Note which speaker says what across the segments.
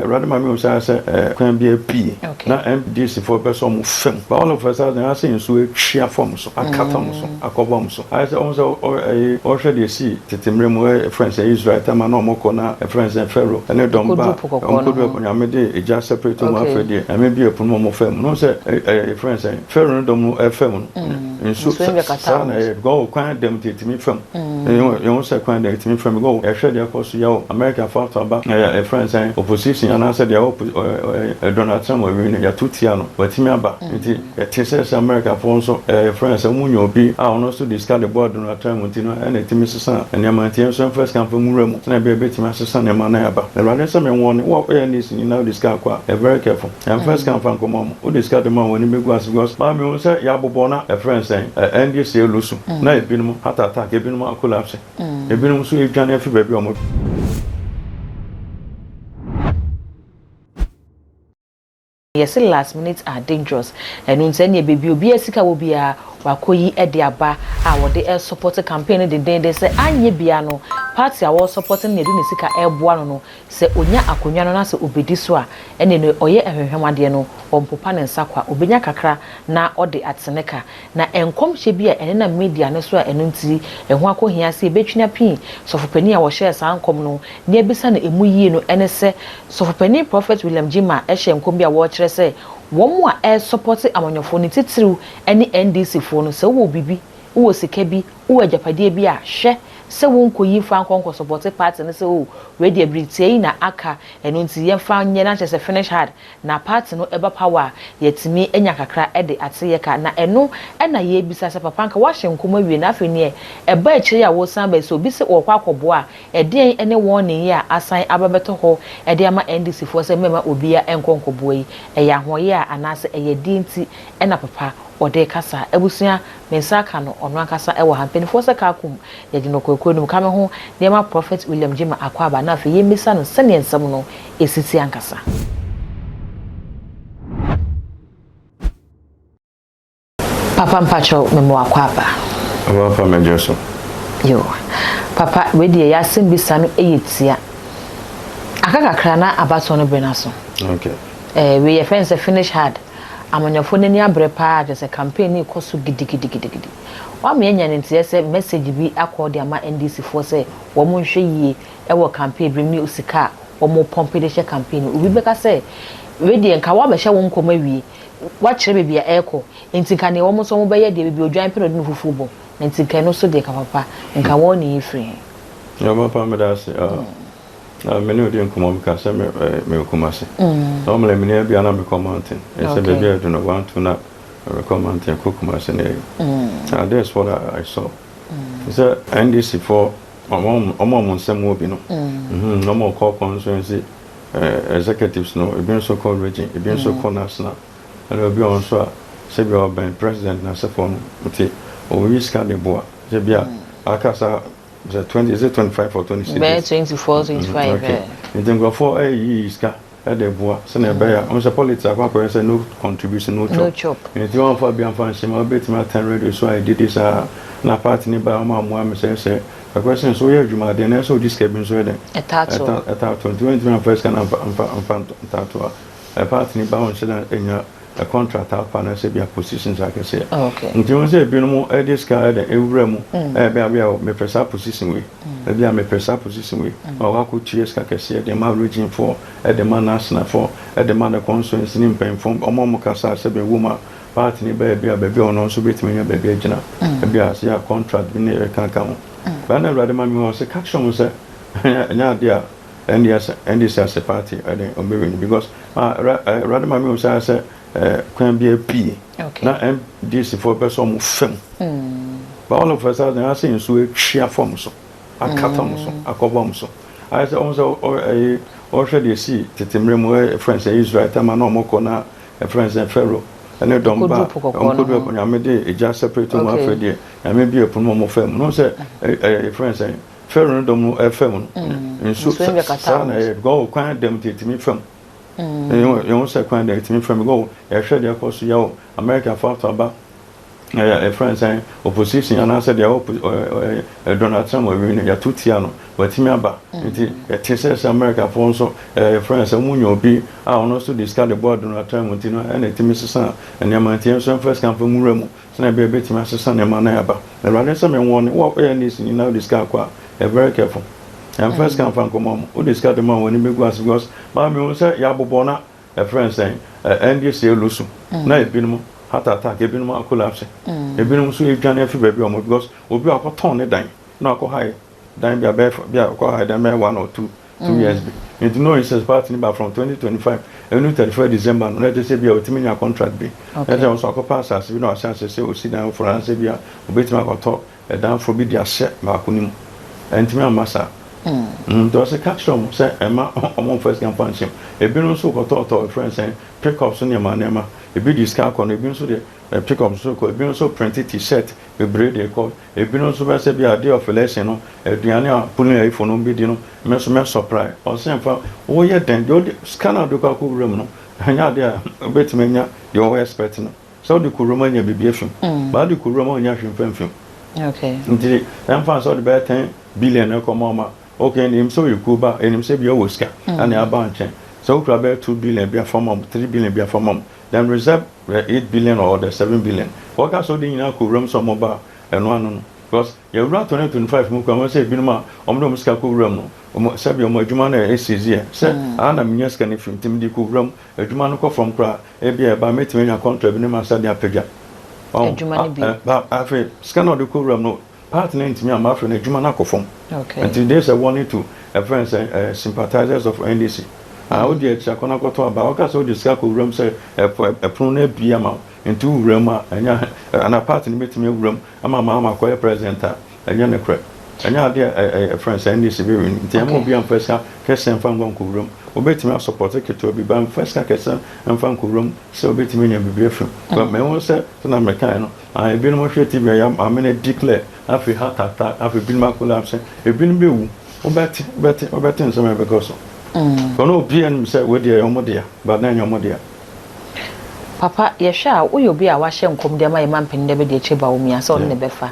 Speaker 1: Awurade ma mehu sɛ ayɛ sɛ kwan bi apue na NDC foɔ pɛ sɛ ɔmo fam. But all of a sudden ayɛ sɛ nsuo atwi afa ɔmo so, akata ɔmo so, akɔbɔ ɔmo so. Ayɛ sɛ ɔmo sɛ ɛyi ɔhwɛ deɛ esii tete mmerɛ mu ɛfrɛ no sɛ Israel tam a na ɔmo kɔ na ɛfrɛ no sɛ Pharaoh ɛne dɔm ba a ɔmo kɔduru ɛpo Nyame de egya separate ɔmo afei deɛ Nyame bue ɛpo no ma ɔmo faa mu. Na ɔmo sɛ ɛyɛ ɛfrɛ no sɛn Pharaoh ne dɔm no ɛfaa mu no nsuo saa na ɛyɛ because kwan dam nti etumi fam. Yɛhu sɛ kwan deɛ ɛtumi frɛ me go yɛhwɛ deɛ ɛkɔ so yɛ wɔ America fa to aba ɛyɛ yɛfrɛ no sɛn opposition anaasɛ deɛ ɛwɔ Donald Trump awi no yɛto tia no watumi aba nti yɛte sɛ sɛ America foɔ nso yɛfrɛ no sɛ wɔn nya obi a ɔno nso de sika de boa Donald Trump nti no ɛna ɛtumi sesa nneɛma nti yɛn nso yɛmfa sika mfa nwura mu sɛnea ɛbɛyɛ ɛbɛtumi asesa nneɛma na yɛaba Awurade sɛ me wɔne wo a woyɛ NDC ni na wode sika akɔ a yɛ very careful. Yɛmfa sika mfa nkɔma wɔn. Wode sika de ma wɔn, wɔn ani bɛgu ase because maa mehu sɛ yɛabobɔ na yɛfrɛ no sɛn, NDC alusu na ebinom heart attack, ebinom akolapse, ebinom nso redwane afi baabi a wɔn.
Speaker 2: Yɛse last minute are dangerous ɛno nti ɛneɛ baabi obiara sika wɔ biara wakɔyi de aba a wɔde resupporte campaign no dendeenden sɛ anyɛ biara no party a wɔresupporte no na yɛde ne sika reboa no no Sɛ ɔnya akonnwa no na sɛ ɔbɛdi so a, ɛnneɛ no ɔyɛ ahwamhwam adeɛ no, ɔmpopa ne nsa kwa, ɔbɛnya kakra na ɔde atene ka. Na nkɔmhyɛ bi a ɛnenam media no so a ɛno nti ɛho akɔhia sɛ yɛbɛtwene apii sɔfopanin a ɔhyɛɛ saa nkɔm no na yɛabisa no ɛmu yie no ne sɛ Sɔfopanin Prɔfɛt William Gyimah hyɛɛ nkɔm bi a wɔrekyerɛ sɛ wɔn a ɛresɔpɔte amanyɔfoɔ no titiriw ne NDC foɔ no sɛ wowɔ biribi, wowɔ sika bi, wowɔ agyapadeɛ bi a hwɛ sɛ wonkɔyi mfa nkɔ nkɔsɔpɔte party no sɛ oh wei deɛ bere tiaa yi na aka ɛno nti yɛmfa nyɛ na kyerɛ sɛ finish hard na party no ɛba power a yɛatumi anya kakra de ate yɛ ka na ɛno na yɛrebisa sɛ papa nka woahyɛ nkɔm awie na afei neɛ ɛba akyire yi a woresan ba yi sɛ obi sɛ ɔrekɔ akɔboa a ɛdeɛn ne warning yi a asan aba bɛtɔ hɔ de ama NDC foɔ sɛ mɛma obia nkɔ nkɔboa yi ɛyɛ ahoɔyɛ a anaasɛ ɛyɛ deɛ nti na papa ɔde rekasa abusua Me nsa aka no, ɔno ankasa wɔ ha. Mpaninfoɔ sɛ kaa kum, yɛgye no kwakuo no mu. Ka me ho na yɛma Prophet William Gyimah akwaaba na afei yɛmmisa no sɛdeɛ nsɛm no ɛsi teɛ ankasa. Papa mpakyɛw me mo akwaaba.
Speaker 1: Papa mɛgye so.
Speaker 2: Yo. Papa wei deɛ yɛasɛm bisa no yɛ tia. Aka kakra na abatoɔ no bere no aso.
Speaker 1: Okay.
Speaker 2: Eh, wei yɛfrɛ no sɛ finish hard. Amanyɔfoɔ no ani abrɛ paa kyerɛ sɛ campaign no rekɔ so gidigidigidigidi. Wama yɛanya ne nteɛ sɛ message bi akɔ de ama NDC foɔ sɛ wɔn nhwɛ yie wɔ campaign berɛ mu ne sika a wɔn pɔmpe de hyɛ campaign no. Obi bɛka sɛ wei deɛ nka woabɛhyɛ wo nkɔm awie, woakyerɛ baabi a ɛrekɔ, nti nka neɛ wɔn nso wɔn bɛyɛ deɛ baabi a odwan pɛ na ɔde ne fufuo bɔ, nti nka ɛno nso deɛ nka papa, nka wɔn ne yɛ firi he.
Speaker 1: Yɛ papa meda ase. Na me ne wo di nkɔmmɔ meka sɛ me mewɔ Kumasi. Normally me nua bi a na mekɔ mountain. Ɛsɛ sɛ baabi a adu no 1 2 na mekɔ mountain kɔ Kumasi na ɛyi. Na this what I saw. Sɛ NDC foɔ ɔmo a ɔmo nsɛm wɔ bi no. Ɔmo kɔ constituency executives no ebi nso kɔ region ebi nso kɔ national. Ɛna obi a ɔno nso a sɛbi ɔbɛn president n'asefoɔ no nti ɔyi sika de boa. Sɛ bi a aka saa sɛ 20, is it 25 or 26?
Speaker 2: Bɛyɛ 24, 25.
Speaker 1: Okay. Nti nkurɔfoɔ ɛyiyi sika ɛde boa sɛnea ɛbɛyɛ a ɔmo sɛ politics akɔ akɔyɛ sɛ no contribution no chop.
Speaker 2: No chop.
Speaker 1: Nti wɔn afa bi amfa nhyɛm a wobɛtumi atɛn radio so a ɛdidi saa na party ne ba ɔmo amoa me sɛ sɛ ɛkɔ so woyɛ adwumaden na ɛsɛ wodi sika bi nso yɛ dɛn
Speaker 2: ɛtaato.
Speaker 1: Ɛtaato nti wɔntumi amfa sika na mfa mfa ntaato a party ne ba wɔn hyɛ da nya a contract apa na sɛ bi a positions akɛseɛ. Nti wɔn sɛ ebinom ɛde sika ɛde ewura mu ɛyɛ bɛ abi a mepɛ saa position wei, ebi a mepɛ saa position wei, ɔwɔ akɔ tua sika kɛseɛ de ma region foɔ, ɛde ma national foɔ, ɛde ma the constituency ne mpanyinfoɔ ɔmo a ɔmo kasa sɛ bɛ wɔ mu a party ne bɛyɛ bi a baabi a ɔno nso bɛtumi anya baabi agyina, ebi a sɛ yɛ contract bi ne ɛka ka ho bɛn na Awurade ma mi hɔ sɛ ka kyerɛ wɔn sɛ ɛnyɛ adeɛ a NDC NDC as a party ɛde ɔmo bɛ win because ah Awurade ma mi hɔ sɛ sɛ kwan bi apue na NDC foɔ pɛ sɛ ɔmo fam but all of a sudden asɛ nsuo atwi afa ɔmo so akata ɔmo so akɔbɔ ɔmo so. Ayɛ sɛ ɔmo sɛ ɛyi ɔhwɛ deɛ esii tete mmerɛ mu ɛfrɛ no sɛ Israel tam a na ɔmo kɔ na ɛfrɛ no sɛ Pharaoh ɛne dɔm ba ɔmo kɔduru ɛpo Nyame de egya separate ɔmo afei deɛ Nyame bue ɛpo no ma ɔmo faa mu na ɔmo sɛ ɛyɛ ɛfrɛ no sɛ Pharaoh ne dɔm no ɛfaa mu no nsuo saa na ɛyɛ because kwan dam nti etumi fam. Yɛhu sɛ kwan deɛ ɛtumi frɛ me go yɛhwɛ deɛ ɛkɔ so yɛ wɔ America fa to aba. Ɛyɛ yɛfrɛ no sɛn opposition anaasɛ deɛ ɛwɔ ɛ Donald Trump awi no yɛato tia no watumi aba nti yɛte sɛ sɛ Amerikafoɔ nso ɛɛ yɛfrɛ no sɛ wɔn nya obi a ɔno nso de sika de boa Donald Trump nti no ɛna ɛtumi sesa nneɛma nti yɛn nso yɛmfa sika mfa nwura mu sɛnea ɛbɛyɛ ɛbɛtumi asesa nneɛma na yɛaba. Awurade sɛ me wɔn wo a woyɛ NDC ni na wode sika akɔ a yɛ very careful yɛmfa sika mfa nkɔma wɔn wode sika de ma wɔn ani bɛgu ase because maa mehu sɛ yɛabobɔ na Yɛfrɛ no sɛn? NDC elusu na ebinom heart attack, ebinom akolapse, ebinom nso edwane afi baabi a wɔn because obi a ɔkɔtɔn ne dan na ɔkɔ hae dan bi a bɛyɛ bi a ɔkɔ hae dan bɛyɛ 1 or 2 years bi nti no sɛ party ni ba from 2025 ɛnu 31 December no na ɛkyɛ sɛ bi a otumi nya contract bi na ɛkyɛ nso akɔpa asase bi na wahyɛ ase sɛ osi dan foforɔ anaasɛ bi a obetumi akɔtɔ ɛdan foforɔ bi de ahyɛ baako no mu. Ɛntumi amma saa. Nti ɔsɛ ka kyerɛ ɔmo sɛ ɛma ɔmo mfa sika mfa nhyɛm. Ebinom nso kɔtɔɔtɔ ɛfrɛ sɛn pick up so nneɛma nneɛma. Ebi de sika akɔ no, ebi nso de pick up so kɔ, ebi nso print t-shirt bebree de kɔ. Ebinom nso bɛsɛ bi a day of election no, aduane a polling ayifo no bi di no, me nso mɛ supply. Ɔsɛ mfa wɔyɛ dɛn deɛ ɔde sika na ɔde kɔ akɔ wura mu no, ɛnyɛ adeɛ a obetumi anya deɛ ɔwɔ expect no. Sɛ wode kɔ wura mu anya biribi afim. Baa de kɔ wura mu anya hwee mfa mfim. Nti ɛmfa sɛ ɔde bɛyɛ 10 billion ɛkɔ ma ɔma okay, enim sɛ ɔyɛ kuo ba, enim sɛ bi ɔwɔ sika ɛna aba nkyɛn sɛ wokura bɛyɛ 2 billion bi afa ma ɔmo, 3 billion bi afa ma ɔmo, then reserve the 8 billion or the 7 billion. Wɔka sɛ ɔde nyinaa kɔ wura mu sɛ ɔmo ba ɛno ano no because yɛwura 2025 mu kura wɔn sɛ ebinom a ɔmo de ɔmo sika kɔ wura mu no, ɔmo sɛbi ɔmo adwuma no ɛsisi yɛ sɛ aha na menya sika no firi nti mede kɔ wura mu, adwuma no kɔ fam koraa ebi a ɛba mɛtumi anya contract bi ne ma sa de apagya.
Speaker 2: Adwuma no bi.
Speaker 1: Afei sika na ɔde kɔ wura mu no, party no ntumi ama afei no adwuma no akɔ fam. Nti this a warning to ɛfrɛ sɛ sympathizers of NDC a wodi akyi akɔ no akɔtɔ aba, wɔka sɛ wode sika kɔ wura mu sɛ ɛpono no abie ama wo nti wowura mu a ɛnyɛ ana party no bɛtumi awura mu ama akɔyɛ president a ɛnyɛ ne korɛ, ɛnyɛ adeɛ ɛfrɛ sɛ NDC bɛwin. Nti ɛma obi amfa sika kɛseɛ mfa nkɔ nkɔwura mu. Wobɛtumi asupport ketewa bi ba mfa sika kɛseɛ mfa nkɔwura mu sɛ wobɛtumi anya biribi afiri mu. Mahu sɛ sɛna mekae no, ebinom hwɛ TV a yɛ maame no declare, afei heart attack, afei ebinom acollapse, ebinom bɛwu. Wobɛte wobɛte wobɛte nsɛm a ɛbɛkɔ so ɔno obiara nim sɛ wei deɛ ɛyɛ ɔmo dea but na ɛnyɛ ɔmo dea.
Speaker 2: Papa, yɛhwɛ a woyɛ obi a wahyɛ nkɔm de ama yɛ ma mpanin dɛ bɛde akyire ba wo mia sɛ ɔno ne bɛfa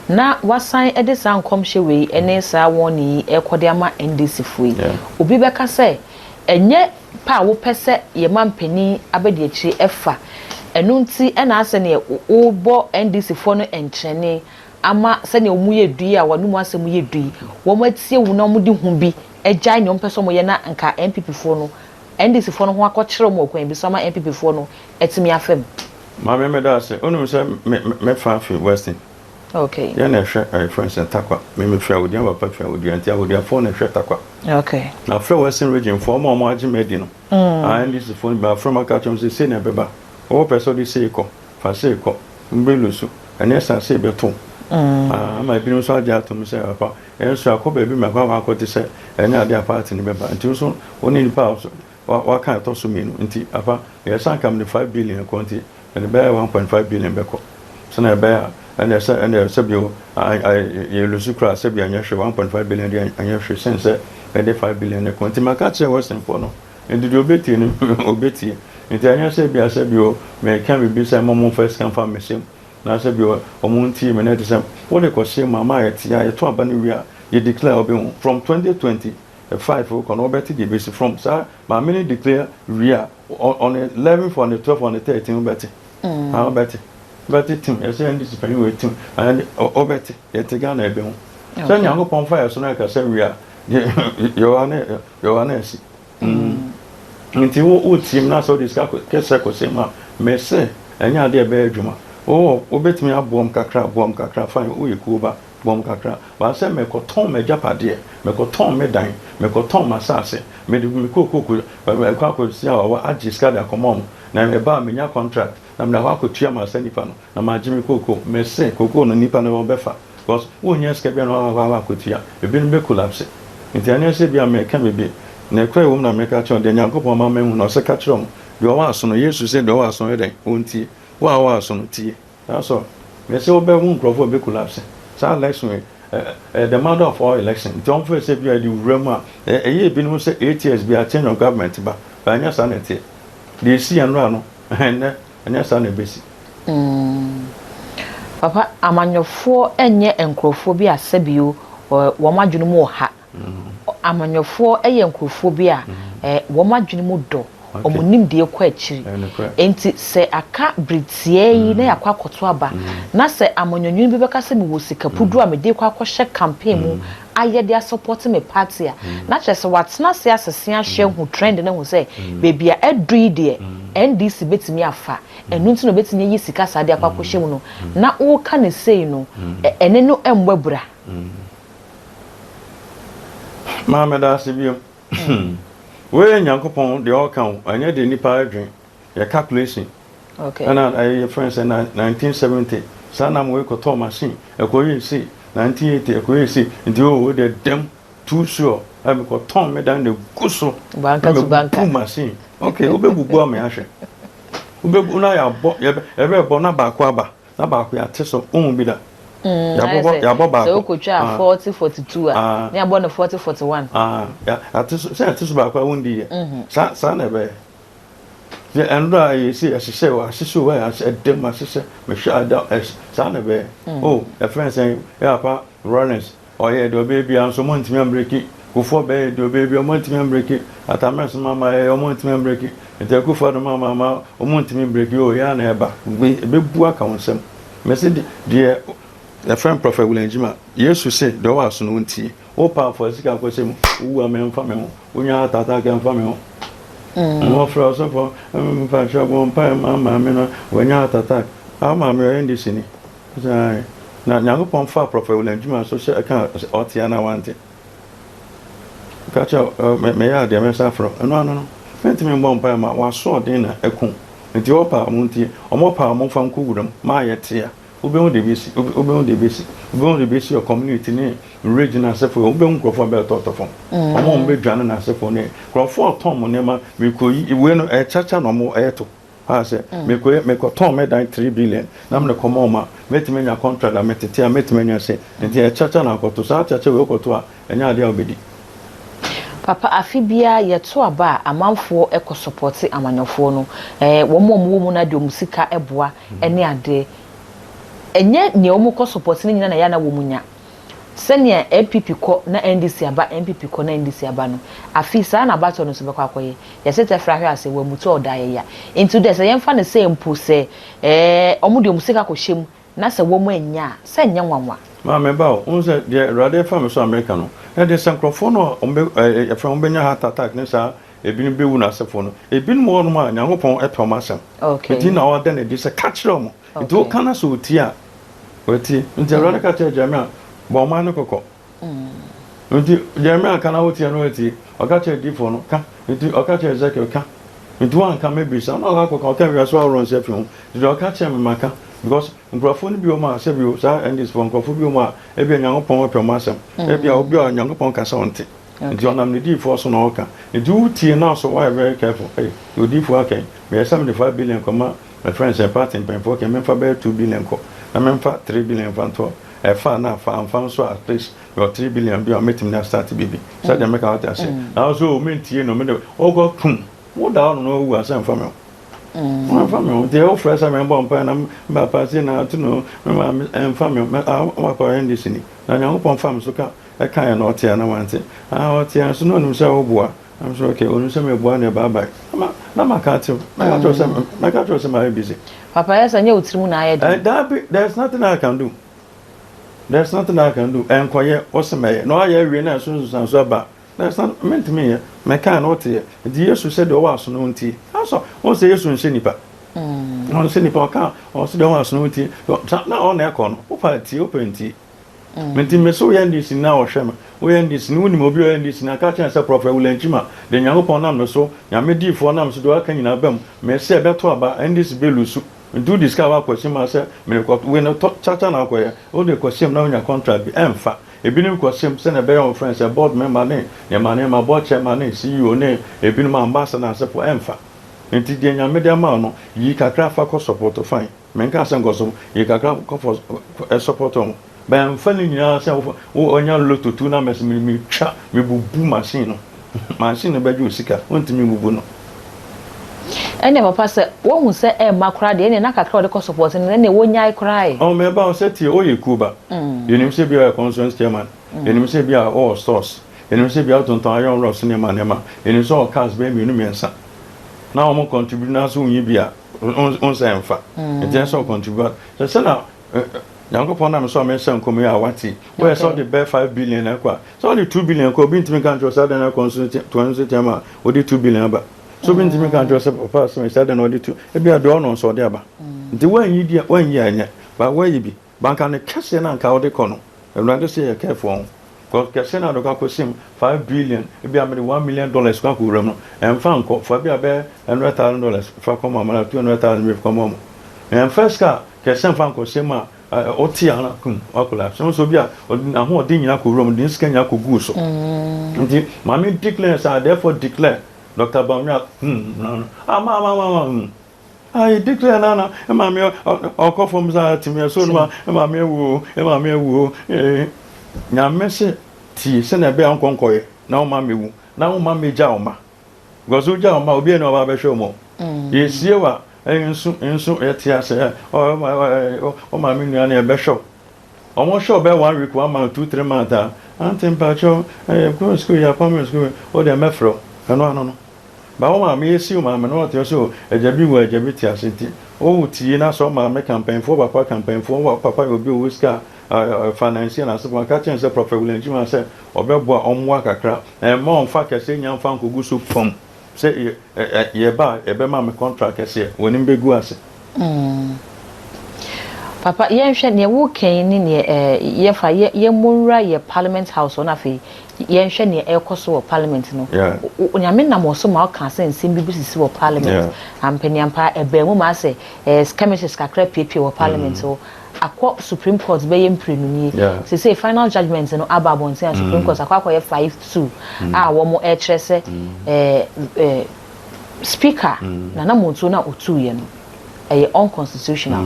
Speaker 2: na wasan de saa nkɔmhyɛ wei ne saa wɔn yi ɛkɔ de ama NDC foɔ yi, obi bɛka sɛ ɛnyɛ pa a wopɛ sɛ yɛ ma mpanin abɛde akyire ɛfa ɛno nti ɛna asɛ neɛ wobɔ NDC foɔ no nkyɛne ama sɛnea wɔn yɛ du yi a wɔn mu asɛm yɛ du yi, wɔn atie wo na wɔn de hu bi agyae nea wɔn pɛ sɛ wɔn yɛ na nka NPP foɔ no NDC foɔ no ho akɔkyerɛ wɔn wɔ kwan bi so ama NPP foɔ no atumi afam.
Speaker 1: Maame, meda ase. Wonim sɛ me mefa fi Western. Yɛn na ɛhwɛ ɛyɛ sɛ Takwa. Me mefiri Awodua, papa firi Awodua nti Awodiafoɔ na ɛhwɛ Takwa. Na afrɛ Western Region foɔ ɔmo a ɔmo agye me adi no. A NDC foɔ no bi afrɛ mo aka kyerɛ mo sɛ sei na ɛbɛba. Wɔwɔ pɛ sɛ ɔde sei kɔ fa sei kɔ mbɛlu so ɛnyɛ saa sei bɛto. Ama ebinom nso agye atom sɛ papa yɛn nso akɔ baabi ma akɔ akɔ te sɛ ɛnyɛ adeɛ a party no bɛba nti nso wɔn ne nipa a waka ɛtɔ so mmienu nti apa yɛsan kam de 5 billion kɔ nti ɛde bɛyɛ 1.5 billion bɛkɔ sɛnɛ ɛbɛyɛ a ɛnɛ sɛ ɛnɛ sɛ bio yɛ lose koraa sɛ bi anyɛ hwɛ 1.5 billion de anyɛ hwɛ sen sɛ ɛde 5 billion ne kɔ. Nti maka kyerɛ Western foɔ no nti deɛ obetie no obetie nti ɛnyɛ sɛ bi asɛ bio mɛka biribi sɛ mo mo mfa sika mfa mmɛhyɛ mu na sɛ bio ɔmo ntie me na ɛte sɛ wode kɔhyɛ mu ama yɛte a yɛto aba no wie a yɛ declare ɔbɛhu from 2025 kɔ no wɔbɛte deɛ bɛsi from saa maame no declare wie a on the 11th, on the 12th, on the 13th wobɛte ah wobɛte wobɛte tim ɛsɛ NDC panyin wɔ tim ɛn wobɛte yɛte Ghana ɛbɛhu sɛ Nyankopɔn fa yɛ so no ɛkasa wie a yɛwɔ ne yɛwɔ ne asi nti wo wotie mu na sɛ wode sika kɛsɛ kɔsɛ mu a mɛsɛ ɛnyɛ adeɛ ɛbɛyɛ adwuma. Wowɔ wobɛtumi aboɔm kakra, aboɔm kakra, fine, woyɛ kuo ba bɔm kakra baasɛ mɛkɔtɔn m'agyapadeɛ, mɛkɔtɔn me dan, mɛkɔtɔn m'asase, mede me kookoo ɛkɔ akɔsi a wawa agye sika de akɔma ɔmo na ɛba a menya contract na mede akɔ akɔtua ma asa nipa no na magye me kookoo. Mɛsɛ kookoo no nipa no wɔbɛfa because wonnya sika bia na wakɔ akɔtua, ebinom bɛ collapse. Nti ɛnyɛ sɛ bia mɛka biribi na ɛkora ɛwɔ mu na mɛka kyerɛ deɛ Nyankopɔn ma mahu na ɔsɛ ka kyerɛ ɔmo deɛ ɔwɔ aso no. Yesu sɛ deɛ ɔwɔ aso no yɛ dɛn ɔntie. Wo a ɔwɔ aso no tie. That's all. Mɛsɛ wobɛhu nkurɔfoɔ bɛ collapse saa election yi ɛ the mother of all election nti ɔmo fɛ sɛ bi a yɛde wura mu a ɛyɛ ebinom sɛ 8 years bi a change of government ba ba ɛnyɛ saa na ɛteɛ deɛ esi yɛn nora no ɛnɛ ɛnyɛ saa na ɛbɛsi.
Speaker 2: Amanyɔfoɔ nyɛ nkorɔfoɔ bi a sɛbio wɔn adwene mu ɔha. Amanyɔfoɔ yɛ nkorɔfoɔ bi a wɔn adwene mu dɔ, wɔn nimdeɛ kɔ akyiri. Enti sɛ aka bere tiaa yi na yɛakɔ akɔto aba, na sɛ amanyɔnwini bi bɛka sɛ mewɔ sika puduo a mede rekɔ akɔhyɛ campaign mu ayɛ de asɔpɔte me party a, na kyerɛ sɛ watena ase asese ahwɛ ahu trend no ahu sɛ baabi a adu yi deɛ NDC bɛtumi afa, ɛno nti na ɔbɛtumi ayi sika saa de akɔ akɔhyɛ mu no, na woka no sei no, ɛne no mmɔ abira.
Speaker 1: Maa meda ase bio. Wei yɛ Nyankopɔn deɛ ɔka o, ɛnyɛ deɛ nipa adwen, yɛ calculation.
Speaker 2: Okay.
Speaker 1: Ɛna ɛyɛ yɛfrɛ no sɛ 1970 saa nam wei kɔtɔɔ machine, ɛkɔyɛɛ sei, 1980 ɛkɔyɛɛ sei, nti o wei deɛ dɛm, too sure, ɛ mekɔtɔn me dan na egu so, na
Speaker 2: Banka to banka.
Speaker 1: mɛbubu machine. Okay, wobɛbubu ama yɛahwɛ. Wobɛbu na yɛabɔ, yɛbɛbɔ na baako aba. Na baako yɛate so, wohu bi da?
Speaker 2: Mm, ayɛ
Speaker 1: Yɛabobɔ,
Speaker 2: sɛ
Speaker 1: yɛabɔ
Speaker 2: sɛ
Speaker 1: baako.
Speaker 2: wokotwa
Speaker 1: Ah,
Speaker 2: 40 42 a,
Speaker 1: ah,
Speaker 2: ne abɔ no 40 41.
Speaker 1: ah, yɛ, ate so, sɛ yɛate so baako a wondi yɛ. Saa, saa na ɛbɛyɛ. Sɛ ɛnora a yɛsi ɛhyehyɛ o, ahyehyɛ o, ɛyɛ ahyehyɛ, ɛdɛm ahyehyɛ, mehwɛ ada, ɛs, saa na ɛbɛyɛ. Oh, yɛfrɛ no sɛn, yɛ papa Rawlings, Ɔyɛɛ deɛ ɔbɛyɛ biara nso ɔmo antumi ambreki. Kufuor bɛyɛɛ deɛ ɔbɛyɛ biara ɔmo antumi ambreki. Atta Mills mama yɛɛ ɔmo antumi ambreki. Nti Akufo Addo mama ama ɔmo ntumi mbreki oo yɛa na ɛba. Wei ɛbɛbu aka wo nsam. Mese deɛ yɛfrɛ no Prophet William Gyima, Yesu se deɛ ɔwɔ aso no ɔntie. Wo pɛ a fa sika kɔhyɛ mu, wo wu a mɛmfa me ho, wo nya heart attack ɛmfa me ho. Wɔfrɛ ɔsɔfo, mpakyɛw bɔ mpaeɛ ma maame no wanya heart attack. Wo maame ɔyɛ NDC ni. Aane. Na Nyankopɔn faa Prɔfɛt William Juma so sɛ ɛka sɛ ɔte anaa wante. Ka kyerɛ ɔ me meyɛ adeɛ mɛsa afrɛ wo. Ɛno ano no, mɛntumi mmɔ mpaeɛ ma w'asoɔden na ɛko. Nti ɔpɛ a ɔmo ntie, ɔmo pɛ a ɔmo mfa nkɔ wuram ma ayɛ te a, wobɛhu deɛ ɛbɛsi, wobɛhu deɛ ɛbɛsi, wobɛhu deɛ ɛbɛsi wɔ community ne region asefoɔ, wobɛhu nkurɔfoɔ a bɛretɔtɔ fam, wɔn a wɔn bɛdwane n'asefoɔ ne nkurɔfoɔ a ɔtɔn mo nneɛma, mekɔyi wei no ɛyɛ kyakya na ɔmo ɛɛto. A sɛ mekɔyɛ mekɔtɔn me dan 3 billion na mede kɔma wɔn a, mɛtumi anya contract a metete a mɛtumi anya se. Nti ɛyɛ kyakya na akɔto. Saa kyakya wei wokɔto a, ɛnyɛ adeɛ a wobɛdi.
Speaker 2: Papa afe biara yɛto aba a amanfoɔ kɔ sɔpɔte amanyɔfoɔ no ɛɛ wɔn a wɔwɔ mu no de wɔn sika boa ne adeɛ ɛnyɛ nea wɔn kɔ sɔpɔte no nyinaa na ɛyɛ a na wɔn nya. Sɛnea NPP kɔ na NDC aba, NPP kɔ na NDC aba no, afei saa na abatoɔ no nso bɛkɔ akɔyɛ. Yɛse tɛfrɛ ahwɛ ase, wɔammutu a ɔda yɛ ya. Nti wodeɛ sɛ yɛmfa no sɛ mpo sɛ ɛɛ wɔn de wɔn sika kɔhyɛ mu na sɛ wɔn annya a, sɛ ɛnyɛ nwanwa.
Speaker 1: Maame ba o, wohu sɛ deɛ Awurade fa me so a meka no, ɛdeɛ sɛ nkurɔfoɔ no a wɔn bɛ ɛɛ yɛfrɛ wɔn bɛnya heart attack ne saa ebinom bɛwu no asefoɔ no, ebinom wɔ hɔnom a Nyankopɔn pɛ wɔn asɛm.
Speaker 2: Okay.
Speaker 1: Nti na ɔda no adi sɛ ka kyerɛ wɔn. Nti
Speaker 2: Okay.
Speaker 1: woka na sɛ ɔtie a, Watie. Nti Awurade ka kyerɛɛ Jeremia, Bɔ ɔman no kɔkɔ. Nti Jeremia ka na wotie no watie. Ɔka kyerɛɛ difoɔ no, ka. Nti ɔka kyerɛɛ Ezekiel, ka. Nti woanka mɛbisa. Na ɔka kɔka, ɔka wiase ahorow nsa fi ho. Nti deɛ ɔka kyerɛɛ me maka. Because nkurɔfoɔ no bi wɔ mu a, sɛbi o, saa NDC foɔ, nkurɔfoɔ bi wɔ mu a, ebia Nyankopɔn pɛ wɔn asɛm. Ebia obi a Nyankopɔn kasa ɔnte. Nti ɔnam ne diifoɔ so na ɔka. Nti wotie na so woayɛ very careful. Ei, deɛ odiifoɔ aka yi, meyɛ sɛ mede 5 billion kɔma Me friend sɛ party mpanyinfoɔ kɛ menfa bɛyɛ 2 billion kɔ na menfa 3 billion nfa ntoɔ ɛfa a na afa amfa nso a at least mewɔ 3 billion bi a mɛtumi de astart biribi sɛdeɛ meka wote aseɛ na wo so mentie no mede wokɔ kum woda hɔ no na wawu a sɛ mfa me ho ɛmfa me ho nti wofrɛ sɛ membɔ mpae na me papa sei na ato no me maame ɛmfa me ho me papa NDC ni na Nyankopɔn fa me so ka ɛkaeɛ na ɔte a na wante ah ɔte a nso na ɔnim sɛ woboa. I'm so okay. Onu sɛ meboa ne bye bye. Na na maka atew. Mɛka kyerɛ sɛ mɛka kyerɛ sɛ mayɛ busy.
Speaker 2: Papa yɛ sɛ nyɛ wo tirim na ayɛ den.
Speaker 1: Dabi, there's nothing I can do. There's nothing I can do. Ɛnkɔyɛ wo sɛ mɛyɛ. Na ɔayɛ awie na ɛso nsunsuanso aba. There's not mentumi nyɛ. Mɛka na ɔte yɛ. Nti Yesu sɛ deɛ ɔwɔ aso no ntie. Asɔ wɔn sɛ Yesu nhyɛ nipa. Ɔnhyɛ nipa ɔka ɔsɛ deɛ ɔwɔ aso no ntie. Na ɔna ɛkɔ no. Wopa tie wopɛ ntie. Nti me se woyɛ NDC ni a ɔhwɛ me, woyɛ NDC ni, wonim obi a ɔyɛ NDC ni a, ka kyerɛ no sɛ Prɔfɛt William Nkyima, deɛ Nyankopɔn nam ne so, Nyame diifoɔ nam so, deɛ waka nyinaa ba mu, me se ɛbɛto aba, NDC bɛ lusu, nti wode sika aba akɔsi ma sɛ merekɔ, wei no tɔ kyakya na akɔyɛ, wode kɔsi mu na wonya contract bi, ɛmfa, ebinom kɔsi mu sɛdeɛ ɛbɛyɛ wɔn friends sɛ board member ne nneɛma nneɛma, board chairman ne CEO ne ebinom ambassador asefoɔ, ɛmfa. Nti deɛ Nyame de ama wo no, yi kakra fa kɔ support, fine. Menkaa sɛ nkɔ so, yi kakra kɔ fɔ support wɔn. But ɛmfa ne nyinaa sɛ wo wo ɔnya lotto tu na mɛsɛ me metwa mebubu machine no. Machine no bɛgye wo sika, wontumi mbubu no.
Speaker 2: Ɛnna papa sɛ wohu sɛ ɛmma koraa deɛ, ɛnna na kakra a wɔde kɔ support no, ɛnna wɔnyae koraa ɛ.
Speaker 1: Ɔmo mɛba wo sɛ tie, woyɛ kuo ba. Yɛnim sɛ bi a ɔyɛ constituency chairman. Yɛnim sɛ bi a ɔwɔ stores. Yɛnim sɛ bi a ɔtontɔn iron rods nneɛma nneɛma. Yɛnim sɛ ɔwɔ cars bɛyɛ mmienu mmiɛnsa. Na wɔn contribute na so wonyi bi a nsɛ mfa. Nti ɛsɛ ɔcontribute. Sɛ sɛ na Nyankopɔn nam so a mehyɛ nkɔm yi a wate. Woyɛ sɛ ɔde bɛyɛ 5 billion ɛkɔ a, sɛ ɔde 2 billion kɔ, obi ntumi ka nkyerɛ sɛ adan na constituency chairman a ɔde 2 billion aba. So obi ntumi ka nkyerɛ sɛ papa asɛm sɛ adan na ɔde two, ebi a deɛ ɔno nso ɔde aba. Nti wɔanyi deɛ wɔanyi a ɛnyɛ ba wɔayi bi banka ne kɛseɛ na nka ɔde kɔ no, Awurade sɛ yɛ careful ho. Because kɛseɛ na ɔde kɔ akɔsim 5 billion, ebi a mede $1 million kɔ akɔwura mu no, ɛmfa nkɔ fa bi a bɛyɛ $100,000 fa kɔ ma ɔmo, 200,000 bi kɔ ma ɔmo. Ɛmfa sika kɛseɛ mfa nkɔhyɛ mu a ɔte a na kum wakɔla sɛ nso bi a ɔde n'ahoɔden nyinaa kɔ wura mu de ne sika nyinaa kɔ gu so. Nti maame declare sɛ, I therefore declare Dr. Bawumia na ama ama ama ama ayi declare na na maame ɔkɔ fam saa tumi ɛso no ma maame awu o, maame awu o. Nyame sɛ tie sɛnea ɛbɛyɛ nkɔnkɔyɛ na ɔma mewu na ɔma megya ɔma, because wogya ɔma, obi ani ɔba bɛhwɛ ɔmɔ yɛsie wa nso nso yɛte ase ɔ ɔma me nua no yɛbɛhwɛ wo, ɔmo hwɛ wo bɛyɛ one week, one month, 2, 3 months a ante mpakyɛw ɛyɛ kɔ school, yɛ apam school o deɛ mɛfrɛ wo. Ɛno ano no ba wo maame yɛsi wo maame no ɔte so, agya bi wɔ, agya bi te ase. Nti wowo tie na sɛ ɔmaame campaignfoɔ, papa campaignfoɔ wɔ, papa yɛ obi a ɔwɔ sika financier na asefo aka kyɛn sɛ Prophet William Gyima sɛ ɔbɛboa ɔmmoa kakra, ɛmma ɔmfa kɛseɛ nya mfa nkɔgu so fam sɛ yɛba a yɛbɛma me contract kɛseɛ wɔnim bɛgu ase.
Speaker 2: Papa, yɛnhwɛ nea wokan ne nea yɛfa yɛmmɔ nwura yɛ Parliament House hɔ no. Afei yɛnhwɛ nea ɛrekɔ so wɔ Parliament no. Onyame nam wɔ so ma ɔka sɛ nsɛm bi bɛsisi wɔ Parliament. Ampaniampa ɛbɛn mu ma asɛ skirmishes kakra piepie wɔ Parliament hɔ, akɔ Supreme Court bɛyɛ mprenu nie. Sese final judgement no aba abɔnten a Supreme Court akɔ akɔyɛ 5-2 a wɔn ɛkyerɛ sɛ ɛɛ ɛɛ Speaker Nana Motuo na otuiɛ no ɛyɛ unconstitutional.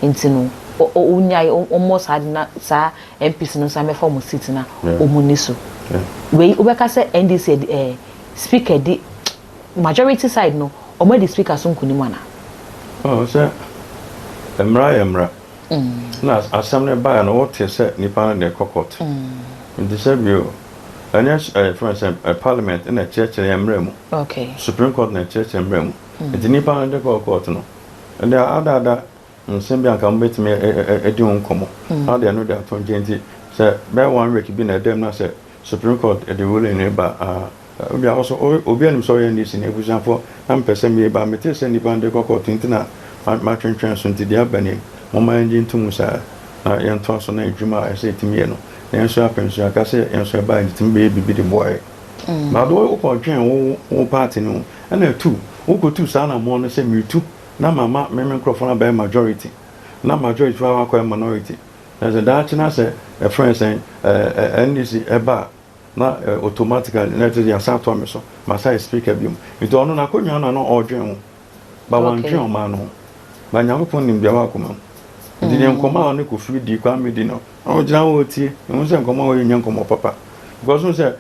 Speaker 2: Nti no onyae ɔmmɔ saa de na saa MPs no nsa mɛfa wɔn seat na wɔn ni so. Wei wobɛka sɛ NDC Speaker di majority side no, wɔn adi Speaker so nkunim ana?
Speaker 1: Ɔ sɛ mmara yɛ mmara na asɛm no baeɛ no, wote sɛ nipa no de kɔ court. Nti sɛ bio ɛnyɛ fɛn sɛ Parliament na ɛkyerɛkyerɛ yɛn mmerɛ mu. Supreme Court na ɛkyerɛkyerɛ mmerɛ mu. Nti nipa no de kɔ court no, ɛde adaada nsɛm bi anka mobɛtumi adi ho nkɔmmɔ na deɛ no de ato nkyɛn. Nti sɛ bɛyɛ one week bi na ɛdɛm na sɛ Supreme Court de ruling ne ba a, obi a ɔso obi anim sɛ ɔyɛ NDC na abusuafoɔ na mpɛ sɛ mmie ba mete sɛ nipa no de kɔ court, nti na matwentwɛn so. Nti deɛ aba ni, momma yɛngye nto saa na yɛntoa so na adwuma a ɛsɛ yɛtumi yɛ no na yɛn nso apɛ nso aka sɛ yɛn nso ɛbaa yɛtumi bɛyɛ biribi de boa yɛ. Baado wokɔdwen wo party no ho ɛna tu wokɔtu saa nammɔ no sɛ metu na mama meme nkurɔfoɔ no abɛyɛ majority na majority fo akɔyɛ minority, na sɛ daakye na sɛ ɛfrɛ sɛn NDC ɛba a, na automatically na ɛte sɛ yɛasa atoa me so masa yɛ Speaker biom. Nti ɔno n'akonnwa no na ɔredwen ho ba wantwen ɔman no ho ba Nyankopɔn nim deɛ wɔ akoma mu. Nti deɛ nkɔmɔ a ɔne Kofi di, Kwame di no, ɔgyina hɔ ɔtie ehu sɛ nkɔmɔ a ɔyɛ nyɛ nkɔmɔ papa, because n sɛ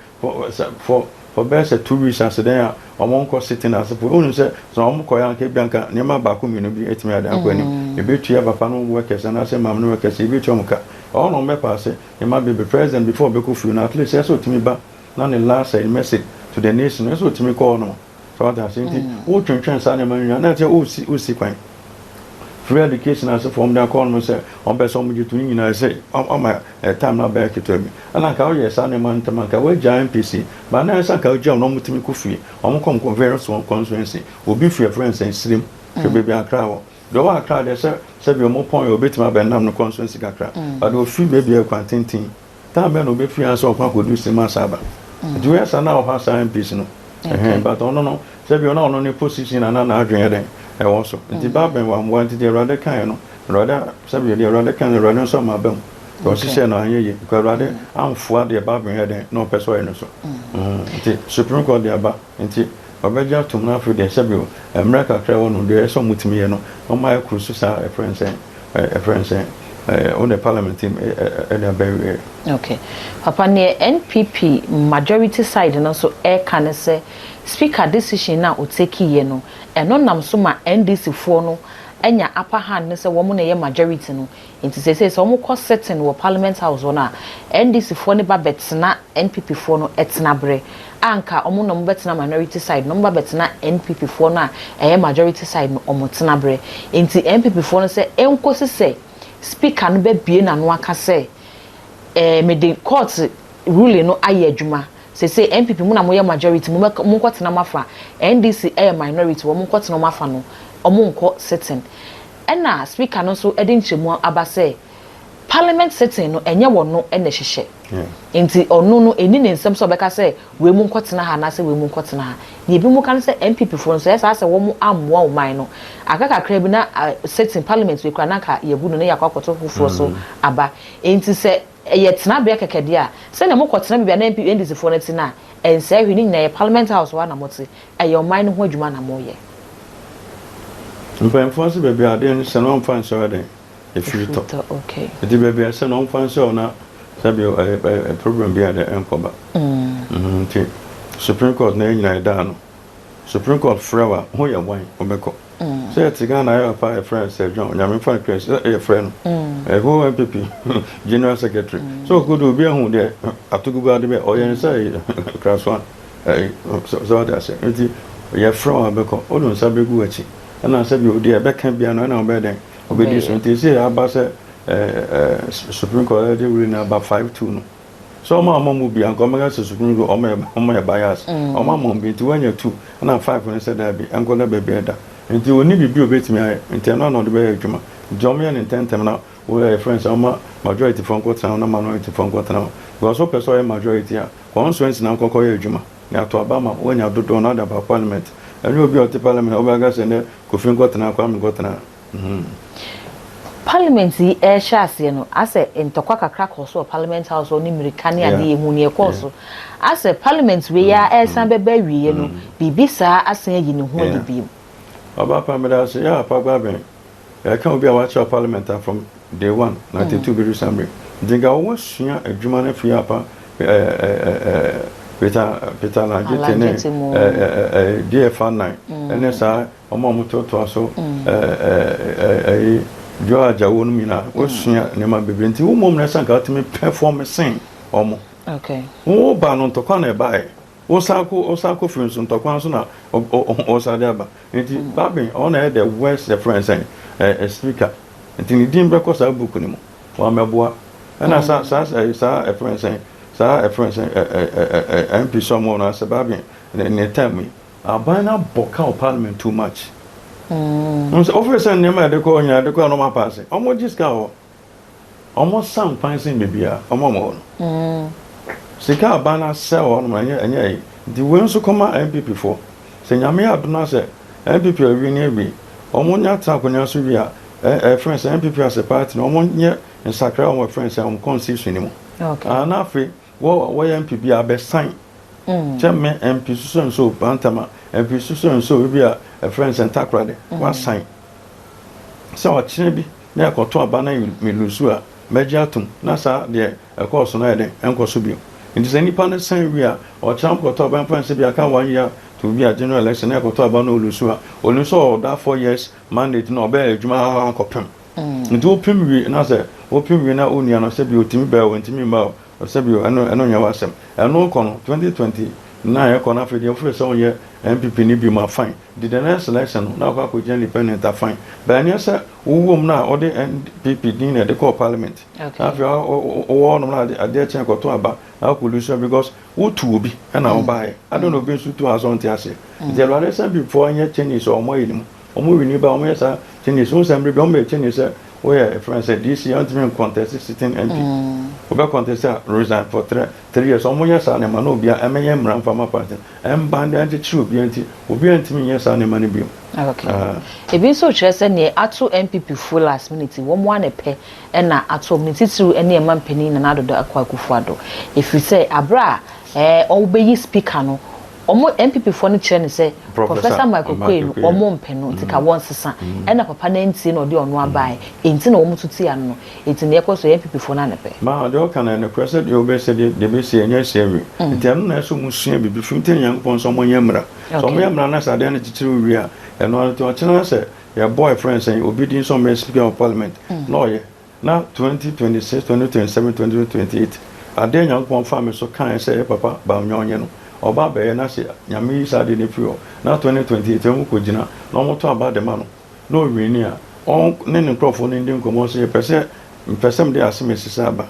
Speaker 1: for bɛyɛ sɛ 2 weeks ase dɛn a ɔmo nkɔ sitting ase po, ohun sɛ ɔmo kɔ yɛ anka ebi anka nneɛma baako mmienu bi etumi ade akɔ anim, ebetua papa no workers anaasɛ maame no workers, ebetua ɔmo ka, ɔmo na ɔmo bɛ paase nneɛma bebree. President before ɔbɛkɔ fie no, at least ɛsɛ otumi ba na ne last message to the nation, ɛsɛ otumi kɔ hɔ nom sɛ wate ase. Nti wotwentwɛn saa nneɛma no nyinaa na ɛkyɛ wosi kwan free education ase fam de akɔ nom sɛ ɔmpɛ sɛ ɔmo gye to ne nyinaa sɛ ɔma time na bɛyɛ ketewa bi ɛna nka woyɛ saa nneɛma ntɛm anka woagya NPC ba na ɛsɛ nka wogya wɔn na ɔmo tumi kɔ fie, ɔmo kɔ nkɔ various constituency. Obi fi ɛfrɛ nsɛn Sirim hwɛ baabi Akra wɔ deɛ ɔwɔ Akra deɛ sɛ sɛbi ɔmo pɔn yɛ obetumi abɛnam no constituency kakra, but ofi baabi a kwan tenten time bɛn na obɛfiri ase ɔkɔ akɔdu Sirim asa aba. Nti woyɛ saa na ɔha saa MPs no ɛhɛn, but ɔno no sɛbi ɔno ɔno ne position na n'adwene yɛ dɛn ɛwɔ so. Nti ba bɛn wamboa. Nti deɛ Awurade kaeɛ no, Awurade sɛbi deɛ Awurade kaeɛ no, Awurade nso ama aba mu. Deɛ ɔhyehyɛ no anyɛ yie because Awurade amfoa deɛ ba bɛn yɛ dɛn na ɔpɛ sɛ ɔyɛ no so. Nti Supreme Court de aba, nti ɔbɛgye atom no. Afei deɛ sɛbi mmerɛ kakra wɔ no deɛ ɛsɛ ɔmo tumi yɛ no, ɔmo ayɛ koro so saa ɛfrɛ nsɛn ɛɛ ɔne Parliament team ɛde abɛwie.
Speaker 2: Okay papa, neɛ NPP majority side no nso ɛka ne sɛ Speaker decision no a ɔtakiiɛ no, ɛno nam so ma NDC foɔ no anya upper hand ne sɛ wɔn na ɛyɛ majority no. Nti seesei sɛ wɔkɔ sitting wɔ Parliament House hɔ no a, NDC foɔ no ba bɛtena NPP foɔ no tenaberɛ a anka wɔn na wɔbɛtena minority side no, wɔba bɛtena NPP foɔ no a ɛyɛ majority side no wɔn tenaberɛ. Nti NPP foɔ no sɛ ɛnkɔsi sɛ Speaker no bɛbue n'ano aka sɛ ɛɛ mede court ruling no ayɛ adwuma, seesei NPP mo na moyɛ majority, mo monkɔtena mo afa, NDC ɛyɛ minority, wɔn nkɔtena wɔn afa no, wɔn nkɔ sitting. Ɛna Speaker no nso de nkyerɛmu aba sɛ Parliament sitting no ɛnyɛ wɔno na ɛhyehyɛ, nti ɔno no ɛnni ne nsam sɛ ɔbɛka sɛ wei mu nkɔtena ha anaasɛ wei mu nkɔtena ha. Nea ebinom ka ne sɛ NPP foɔ no sɛ ɛyɛ saa sɛ wɔn ammoa ɔman no, aka kakra bi na sitting Parliament wei koraa na anka yɛagu no na yɛakɔ akɔto foforɔ so aba. Nti sɛ ɛyɛ tenabea kɛkɛ deɛ a, sɛdeɛ mokɔtena baabi a na NDC foɔ no te no a, ɛnsɛe hwee, ne nyinaa ɛyɛ Parliament House hɔ ara na mote, ɛyɛ ɔman no ho adwuma na moreyɛ.
Speaker 1: Mpanyinfoɔ se baabi a adeɛ no hyɛ no ɔmfa nhyɛ hɔ dɛn? Ɛfiri tɔ. Nti baabi a ɛhyɛ no ɔmfa nhyɛ hɔ na sɛbi problem bi a dɛ ɛnkɔba. Nti Supreme Court na yɛn nyinaa yɛda ano. Supreme Court frɛ wo a, ho yɛ wan? Wobɛkɔ. Sɛ yɛte Ghana ayɛ papa a yɛfrɛ no Sir John, Onyame mfa no kra sɛ yɛfrɛ no. Ɛhɔ NPP General Secretary. Sɛ ɔkɔdu obi ahu deɛ atogugu ade bɛ ɔyɛ no sɛ krasoa. Sɛ wate aseɛ. Nti yɛfrɛ wo a wobɛkɔ. Wode wo nsa bɛgu w'akyi. Ɛna sɛ bi deɛ ɛbɛka bia no ɛna wobɛyɛ dɛn? Wobɛdi so. Nti sɛ aba sɛ Supreme Court ɛde ruling aba 5-2 no. Sɛ ɔmo amma ɔmo bi a nka ɔmo bɛka sɛ Supreme Court ɔmo yɛ ɔmo yɛ bias. Ɔmo ama ɔmo bi nti wanya two ɛna five no sɛ daabi ɛnkɔ da baabi a ɛda. Nti onni biribi a obetumi ayɛ nti ɛno ara na ɔde bɛyɛ adwuma. Nti ɔmo yɛ no ntɛntɛm na wo yɛfrɛ no sɛ ɔma majority foɔ nkɔ tena hɔ na minority foɔ nkɔ tena hɔ. Because wopɛ sɛ ɔyɛ majority a constituency na nkɔ kɔ yɛ adwuma na yɛato aba ama wo woanya dodoɔ na wode aba parliament. Ɛnyɛ obi a ɔte parliament a wobɛka sɛ nnɛ Kofi nkɔ tena ha Kwame nkɔ tena ha.
Speaker 2: Parliament yi rehyɛ aseɛ no, asɛ ntɔkwa kakra kɔɔ so wɔ Parliament House hɔ ne mmirika ne adeɛ, yɛhuu deɛ ɛkɔɔ so. Asɛ Parliament wei ara ɛresan bɛba awieɛ no, biribi saa asan ayi ne ho adi bio.
Speaker 1: Ɔba pa meda ase yɛ apa gba bɛn yɛka obi a wakyerɛ parliament a from day one 92 bɛdu saa mmerɛ nti nka wo wasua adwuma no afiri apa Peter Peter Alagye ne DF Anan ɛne saa Wɔn a wɔtoatoa so ɛyi Joe Ajawo nom nyinaa wɔsua nneɛma bebree nti wo mmom na ɛsɛ nka wotumi perform sen wɔn.
Speaker 2: Okay.
Speaker 1: Wo ba no ntɔkwa na ɛbaeɛ. Wosan kɔ wosan kɔ firi nso ntɔkwa nso na ɔsan de aba. Nti Babin ɔno na ɛyɛ the worst yɛfrɛ no sɛn ɛɛ speaker. Nti ne din bɛkɔ saa book no mu. Wammɛboa. Ɛna saa saa saa ɛfrɛ no sɛn saa ɛfrɛ no sɛn ɛɛ MP sɛ ɔmo no asɛ Babin ne ne time yi. Aban no abɔ ka wɔ parliament too much. Mm. Sɛ wofiri sɛ nneɛma a yɛde kɔ hɔ nyinaa yɛde kɔ a na wɔn apaase. Wɔn gye sika wɔ hɔ. Wɔn san kwan sen baabi a wɔn a wɔwɔ no. Mm. Sika aban no asɛ wɔ hɔ nom ɛnyɛ ɛnyɛ ɛyi. Nti wei nso kɔma NPP foɔ. Sɛ nyame yɛ adom na sɛ NPP awie ne awie. Wɔn nya tena akonnwa so wie a ɛ ɛfrɛ sɛ NPP as a party no wɔn nyɛ nsakra wɔn ɛfrɛ sɛ wɔn constitution no mu.
Speaker 2: Okay.
Speaker 1: Ah, na afei wɔ wɔyɛ MP bi a abɛsan Kyɛ me MP soso nso Bantama MP soso nso ebi a ɛfrɛ no sɛ Ntakoradi wasan sɛ ɔkyena bi na ɛkɔto aba na me lusu a mɛgye atom na saa deɛ ɛkɔɔ so no ayɛ dɛn ɛnkɔ so bio. Nti sɛ nipa no san wie a ɔkyena mokɔto aba mfa no sɛ bi aka one year to bi a general election na ɛkɔto aba na olusu a onim sɛ ɔwɔ that 4 years mandate no ɔbɛyɛ adwuma ara akɔpem. Nti wopem wie na sɛ wopem wie na onua no sɛ bi otumi ba o ontumi mma o Sɛbi o, ɛno ɛno nyɛ w'asɛm. Ɛno kɔ no, 2029 ɛkɔ no afei deɛ wofiri sɛ wonyɛ NPP ni biom a fine. Nti the next election no na wakɔ akɔgyina independent a fine. But ɛnyɛ sɛ wowɔ mu no a wode NPP din na ɛde kɔɔ parliament. Na afei wowɔ hɔnom na adeɛ kye kɔto aba na wakɔ lose because wotu obi ɛna wobaeɛ. Adɛn na obi nso tu a sɛ ɔnte aseɛ. Nti Awurade sɛ NPP foɔ nyɛ changes a wɔn ayɛ no mu. Wɔn wini ba wɔn yɛ saa changes. Wohu sɛ mmerɛ bi wɔn yɛ changes sɛ woyɛ ɛfrɛ sɛ DC a ntumi contest sitting MP. Wobɛ contest a resign for 3 years. Wɔn yɛ saa nneɛma na obia ɛmɛyɛ mmara mfa ma party. Ɛmba de ɛnkyekyere obia nti obia ntumi nyɛ saa nneɛma no bio.
Speaker 2: Okay. Ebi nso kyerɛ sɛ nea ato NPP fo last minute wɔn a na pɛ ɛna ato wɔn ne titiriw ɛne ɛma mpanyin Nana Addo Dankwa Akufo-Addo. Efiri sɛ abere a ɔbɛyi speaker no. Wɔn NPP foɔ no kyerɛ no sɛ Professor Mike Oquaye no wɔn mpɛ no nti ka wɔn sesa. Ɛna papa no antie na ɔde ɔno abaeɛ. Enti na wɔn tu tia no no. Enti nea ɛkɔ so yɛ NPP foɔ no ara na ɛpɛ.
Speaker 1: Ma deɛ ɔka no yɛ nokorɛ sɛ deɛ wobɛsɛ deɛ deɛ bɛsi ɛnyɛ asi awie. Nti ɛno na ɛsɛ ɔmo sua biribi firi nti na Nyankopɔn sɛ ɔmo nyɛ mmra. Sɛ ɔmo yɛ mmra na sɛ adeɛ no kyekyere wo wie a ɛno ara nti ɔkyena na sɛ yɛbɔ ɛfrɛ no sɛn obi din sɛ ɔmmɛyɛ speaker of parliament na ɔyɛ na 2026, 2027, 2028 adeɛ Nyankopɔn faa me so kaeɛ sɛ yɛ papa Bawumia ɔnyɛ no ɔba abɛyɛ na sɛ Nyame yi saa adeɛ no firi hɔ na 2028 ɔmo kɔgyina na ɔmo to aba de ma no na ɔwini a, ɔne ne nkurɔfoɔ no ndi nkɔmmɔ sɛ, Yɛpɛ sɛ, mepɛ sɛ mede asɛm asi aba.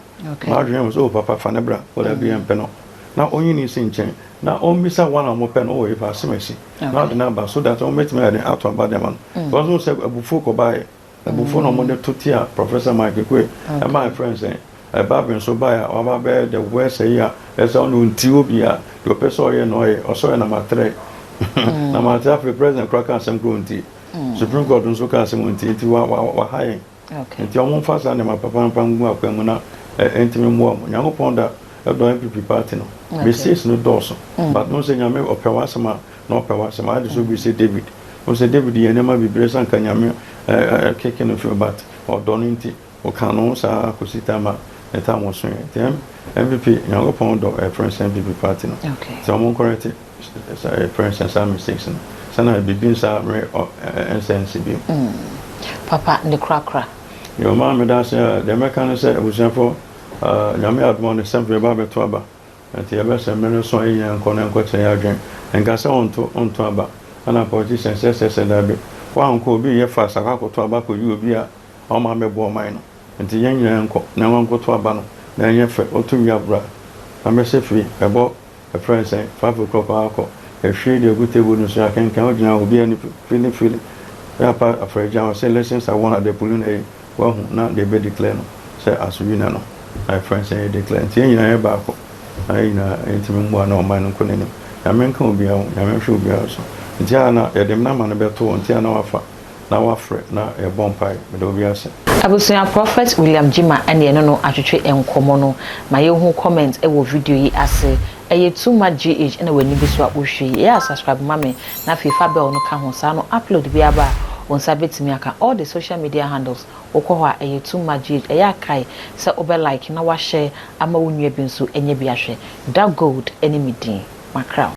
Speaker 1: M'adwene mu sɛ, Oh, papa, fa no bra. Oh, dabi, yɛmpɛ no. Na ɔnyi ne nsi nkyɛn, na ɔmmisa wɔn a wɔpɛ no, Oh, yɛpɛ asɛm asi. Na ɔde no aba, so that wɔbɛtumi ayɛ dɛn ato aba de ama no. Because wohu sɛ abufuo kɔbaeɛ. Abufuo na wɔde to tia Professor Mike Oquaye. Ɛma yɛfrɛ no sɛn? Ɛba bere nso bae a waba abɛyɛ the worst ayi a ɛsɛ sɛ ɔno ɔnti obiara. Deɛ ɔpɛ sɛ ɔyɛ na ɔyɛ. Ɔsɔre na matrɛ. Na matrɛ afei president koraa ka asɛm koraa ɔntie. Supreme court nso ka asɛm ɔntie nti wa wa waha yɛn. Nti ɔmo mfa saa nneɛma papa mfa ngu akwan mu na ɛntumi mmoa ɔmo. Nyankopɔn da ɛdɔ NPP party no. Mistakes no dɔɔso but wohu sɛ Nyame ɔpɛ w'asɛm a na ɔpɛ w'asɛm. Ayɛ te sɛ obi sɛ David. Wohu sɛ David yɛ nneɛma bebree sɛ anka Nyame keke no firi but ɔdɔ no nti. Ɔkaa no ho saa ara kɔsi time a ne time wɔ so yɛ. Nti NPP, Nyankopɔn dɔ ɛfrɛ no sɛ NPP party no. Nti ɔmo nkɔrɛte ɛfrɛ no sɛ saa mistakes no. Sɛnea biribi nsa re ɛnsɛ nsi bio.
Speaker 2: Papa ne korakora.
Speaker 1: Yo maa meda ase a deɛ mɛka ne sɛ abusuafoɔ Nyame adom a on the 7th yɛba abɛto aba nti yɛbɛsɛ mmerɛ no so a yɛn nyinaa nkɔ na nkɔkyerɛ yɛn adwene nka sɛ ɔnto ɔnto aba ɛna politician sɛ sɛ sɛ daabi woankɔ obi yɛ fast akɔ akɔto aba akɔyi obi a Ɔma mɛboa ɔman no. Nti yɛn nyinaa nkɔ na wɔnkɔto aba no na ɛnyɛ fɛ woto wie a bra na mɛhyɛ fie ɛbɔ ɛfrɛ no sɛn 5 o'clock akɔ yɛhwie deɛ ɛgu table no so yɛakenkan wogyina hɔ obiara ni feeling feeling yɛ apa afrɛgya hɔ sɛ elections are won at the polling ɛyi wahu na deɛ ɛbɛ declare no sɛ as winner no na ɛfrɛ no sɛn yɛ declare nti yɛn nyinaa yɛ baako na yɛn nyinaa yɛntumi mmoa na ɔman no nkɔ n'anim Nyame nka obiara ho Nyame nhwɛ obiara so nti a na yɛde nama no bɛto hɔ nti a na wafa na wafrɛ na yɛbɔ mpae. Meda obi ase.
Speaker 2: Abusua Prophet William Gyimah ɛne yɛne no atwetwe nkɔmɔ no ma yɛhu comment wɔ video yi ase ɛyɛ too much GH ɛna w'ani gu so a wohwɛ yi ɛyɛ a subscribe ma me na afei fa bell no ka ho saa no upload biara ba a wo nsa bɛtumi aka all the social media handles wokɔ hɔ a ɛyɛ too much GH ɛyɛ a kae sɛ wobɛ like na wa share ama wo nua bi nso anya bi ahwɛ Da Gold ɛne me din makra wo.